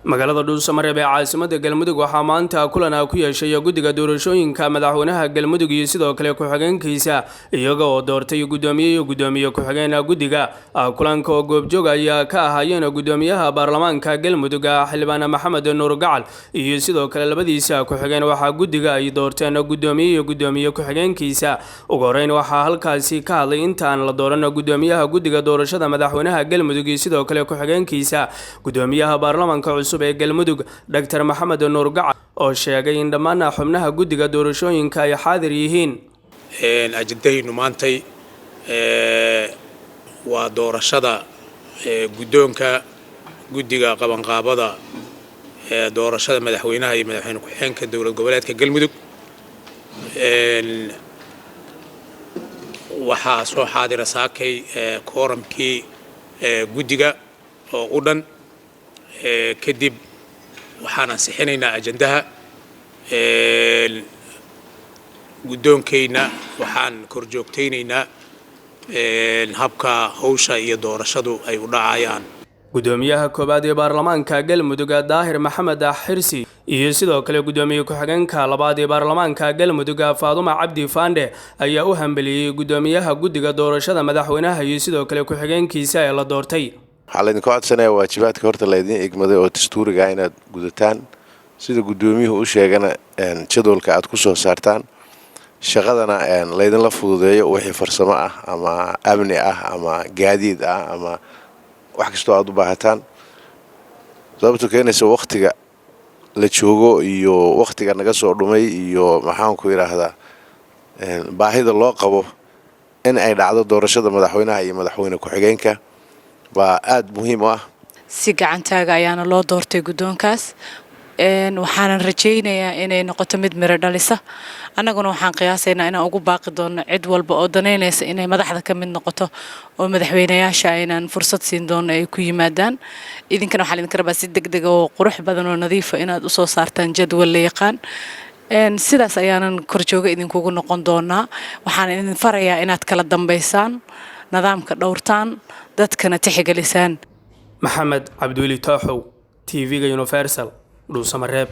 Magaalada Dhuusamareeb ee caasimada Galmudug waxaa maanta kulan ku yeeshay guddiga doorashooyinka madaxweynaha Galmudug iyo sidoo kale ku-xigeenkiisa, iyaga oo doortay guddoomiye iyo guddoomiye ku-xigeen guddiga. Kulanka oo goobjoog ayaa ka ahaayeen guddoomiyaha baarlamaanka Galmudug, Xildhibaan Maxamed Nuur Gacal, iyo sidoo kale labadiisa ku-xigeen. Waxaa guddiga ay doorteen guddoomiye iyo guddoomiye ku-xigeenkiisa. Ugu horeyn waxaa halkaasi ka hadlay, intaan la dooran guddoomiyaha guddiga doorashada madaxweynaha Galmudug iyo sidoo kale ku-xigeenkiisa, guddoomiyaha baarlamaanka cusub ee Galmudug, Dr Maxamed Nuur Gacal, oo sheegay in dhammaan xubnaha guddiga doorashooyinka ay xaadir yihiin. Ajendahaynu maantay waa doorashada guddoonka guddiga qabanqaabada doorashada madaxweynaha iyo madaxweyne ku-xigeenka Dowlad Goboleedka Galmudug. Waxaa soo xaadira saakay kooramkii guddiga oo u dhan. Kadib waxaan ansixinaynaa ajandaha guddoonkayna, waxaan korjoogtaynaynaa habka hawsha iyo doorashadu ay u dhacayaan. Guddoomiyaha koowaad ee baarlamaanka Galmudug, Daahir Maxamed Xirsi, iyo sidoo kale guddoomiye ku-xigeenka labaad ee baarlamaanka Galmudug, Faaduma Cabdi Faandhe, ayaa u hambeliyey guddoomiyaha guddiga doorashada madaxweynaha iyo sidoo kale ku-xigeenkiisa ee la doortay. Waxaa laydinka codsanayaa waajibaadka horta laydin igmaday oo dastuuriga ah inaad gudataan, sida guddoomiyuhu u sheegana jadwalka aad ku soo saartaan, shaqadana laydinla fududeeyo wixii farsamo ah ama amni ah ama gaadiid ah ama wax kastoo aad u baahataan. Sababto keenaysa wakhtiga la joogo iyo wakhtiga naga soo dhumay iyo, maxaanku yidhaahdaa, baahida loo qabo in ay dhacdo doorashada madaxweynaha iyo madaxweyne ku-xigeenka baa aada muhiim u ah. Si gacantaaga ayaana loo doortay guddoonkaas. Waxaanan rajaynayaa inay noqoto mid miro dhalisa. Annaguna waxaan qiyaasaynaa inaan ugu baaqi doono cid walba oo danaynaysa inay madaxda ka mid noqoto oo madaxweynayaasha inaan fursad siin doono ay ku yimaadaan. Idinkana waxaa idinka rabaa si deg dega oo qurux badan oo nadiifa inaad usoo saartaan jadwal la yaqaan. Sidaas ayaanan korjooga idinkugu noqon doonaa. Waxaan idin farayaa inaad kala dambaysaan, nidaamka dhowrtaan, dadkana tixgelisaan. Maxamed Cabdiweli Tooxow, TV-ga Universal, Dhuusamareeb.